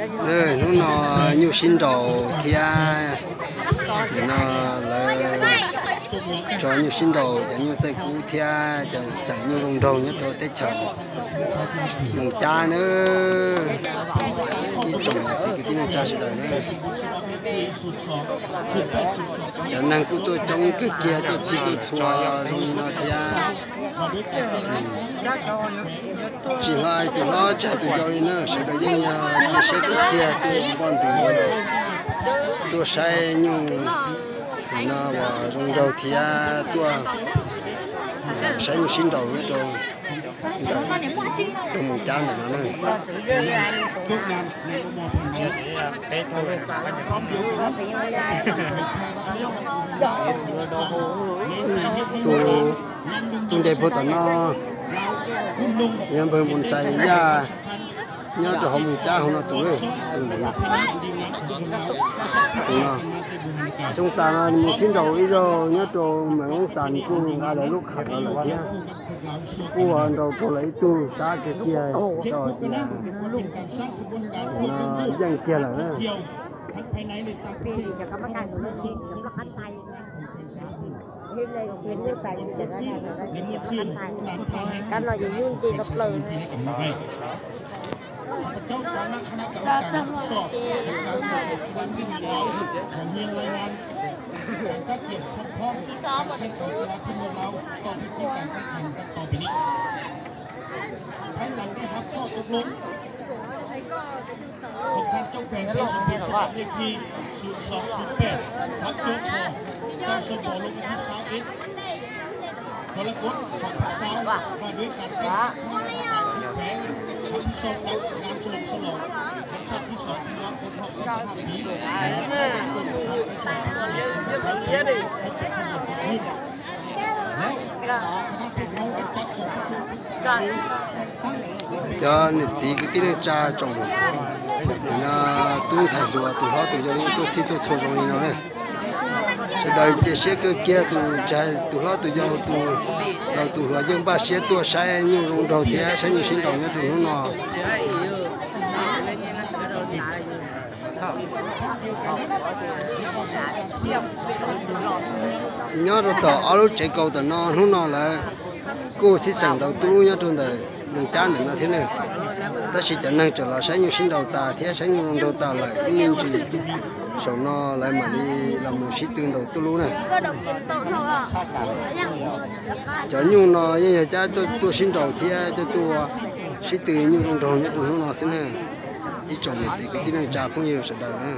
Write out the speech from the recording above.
Hnub no nyuj sib nraus thiab, nim no lawv tso nyuj sib nraus, cov nyuj txawj kub thiab cov xeem nyuj zoo nraug nyob rau teb chaws Moos Cab na, ib tsoom niam txiv kwv tij neej tsa sawv daws na. Cov neeg kuj tuaj coob kawg kiag, tuaj txhij tuaj txhua zoo li no thiab. Tsis hlob tus hlob tsis hais tus yau li na, sawv daws yeej yog cia siab kawg kiag tuaj npoj ntws, tuaj saib nyuj no uas zoo nraug thiab tuaj saib nyuj sib nraus nyob rau ntawm Moos Cab ntawm no na. Tus, tus nres puag tom no yog npawg Mus Ntxais Yaj, nyob rau hauv Moos Cab hauv no tus, tus no. Xyoo tas no mus sib nraus ib zaug nyob rau Mees Oob Xas, kuj nqa lawv lub qham los lawm thiab. Kuj nraus raug lawv ib tug sab kiag kiag, tau hais tias yeej kiag lawm na. Thành phố Cam Ranh đã họp khẩn số điện thoại trong số bộ luật thứ sáu X College Code sáu tháng sáu và đối với các tỉnh thành phố Cam Ranh, Cam Ranh, Cam Ranh, Cam Ranh, Cam Ranh, Cam Ranh, Cov niam txiv kwv tij neej tsa tsoom, nim no tub ntxhais hluas tus hlob tus yau yeej tuaj txhij tuaj txhua zoo li no na. Sawv daws cia siab kawg kiag, tus ntxhais tus hlob tus yau tus laus tus hluas yeej npaj siab tuaj saib nyuj zoo nraug thiab saib nyuj sib nraus nyob rau hnub no. Nyob rau tom ob lub tsev kaus tom no hnub no lawv kuj sib xeem ntaus tuj lub nyob rau ntawm Moos Cab ntawm no thiab ne. Tab sis cov neeg tseem los saib nyuj sib nraus tas thiab saib nyuj zoo nraug tas lawm ib me ntsis, saum no lawv mam li los mus sib tw ntaus tuj lub na. Cov nyuj no yeej yog cab tuaj sib nraus thiab cab tuaj sib tw nyuj zoo nraug nyob rau hnub no xwb na. Ib tsoom niam txiv kwv tij neej tsa phooj ywg sawv daws na.